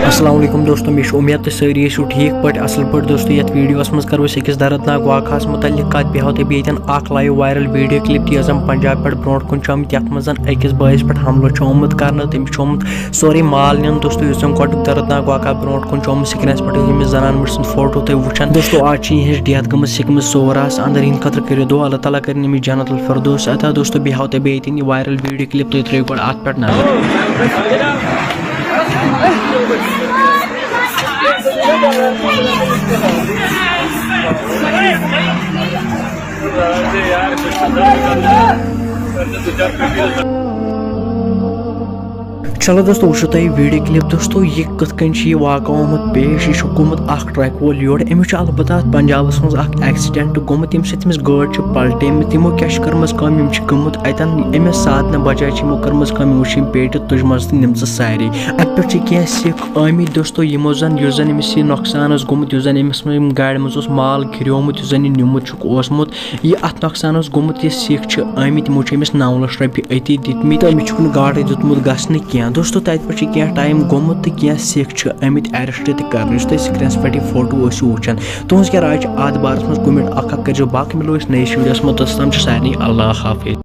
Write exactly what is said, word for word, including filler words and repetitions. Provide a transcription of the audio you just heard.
السلام علیکم دوستو، مےٚ چھِ اُمید تُہۍ سٲری ٲسِو ٹھیٖک پٲٹھۍ، اَصٕل پٲٹھۍ۔ دوستو، یَتھ ویٖڈیوَس منٛز کَرو أسۍ أکِس دردناک واقعَس مُتعلِق کَتھ۔ بیٚہو تۄہہِ بیٚیہِ ییٚتٮ۪ن اَکھ live viral video clip تہِ، یۄس زَن پنجاب پٮ۪ٹھ برونٛٹھ کُن چھُ آمُت، یَتھ منٛز زَن أکِس بٲیِس پٮ۪ٹھ حملہٕ چھُ آمُت کَرنہٕ، تٔمِس چھُ آمُت سورُے مال نِنہٕ۔ دوستو، یُس زَن گۄڈٕنیُک دردناک واقعہ برونٛٹھ کُن چھُ آمُت screenَس پٮ۪ٹھ، ییٚمِس زَنان مٔٹ سٕنٛز فوٹو تُہۍ وٕچھان۔ دوستو، آز چھِ یِہِنٛز death گٔمٕژ سِکمٕز سورہَس اَندَر۔ یِہِنٛدِ خٲطرٕ کٔرِو دُعا، اللہ تعالیٰ کَرِ أمِس جنت الفردوس عطا۔ دوستو، بیٚہو تۄہہِ بیٚیہِ ییٚتٮ۪ن یہِ viral video clip، تُہۍ ترٛٲیِو گۄڈٕ اَتھ پٮ۪ٹھ نظر۔ چلو دوستو، وٕچھِو تُہۍ video clip۔ دوستو، یہِ کِتھ کٔنۍ چھُ یہِ واقعہٕ آمُت پیش؟ یہِ چھُ گوٚمُت اکھ ٹرک وول یورٕ۔ أمِس چھُ البتہ اتھ پنجابس منٛز اکھ accident گوٚمُت، ییٚمہِ سۭتۍ أمِس گٲڑۍ چھِ پلٹیمٕژ۔ یِمو کیٛاہ چھُ کٔرمٕژ کٲم؟ یِم چھِ گٔمٕتۍ اتٮ۪ن، أمِس سادنہٕ بجایہِ چھِ یِمو کٔرمٕژ کٲم، یِمو چھِ یِم پیٹہِ تُجمژٕ تہٕ نِمژٕ سارے۔ اتہِ پٮ۪ٹھ چھِ کینٛہہ سِکھ آمٕتۍ دوستو، یِمو زن، یُس زن أمِس یہِ نۄقصان اوس گوٚمُت، یُس زن أمِس یِم گاڑِ منٛز اوس مال گِریومُت، یُس زن یہِ نیوٗمُت چھُکھ اوسمُت، یہِ اتھ نۄقصان اوس گوٚمُت، یہِ سِکھ چھِ آمٕتۍ، یِمو چھِ أمِس نَو لَچھ رۄپیہِ أتی دِتمٕتۍ تہٕ أمِس چھُکھ نہٕ گاڑے دیُتمُت گژھنہٕ کینٛہہ۔ دوستو، تَتہِ پٮ۪ٹھ چھِ کینٛہہ time گوٚمُت تہٕ کینٛہہ سِکھ چھِ آمٕتۍ arrest تہِ کرنہٕ، یُس تُہۍ screenَس پٮ۪ٹھ یہِ فوٹو ٲسِو وٕچھان۔ تُہٕنٛز کیٛاہ راے چھِ اَتھ بارَس منٛز؟ Comment اکھ اکھ کٔرۍزیو، باقٕے مِلو أسۍ نٔیِس ویٖڈیوَس منٛز، توٚتَس تام چھُ سارنٕے اللہ حافظ۔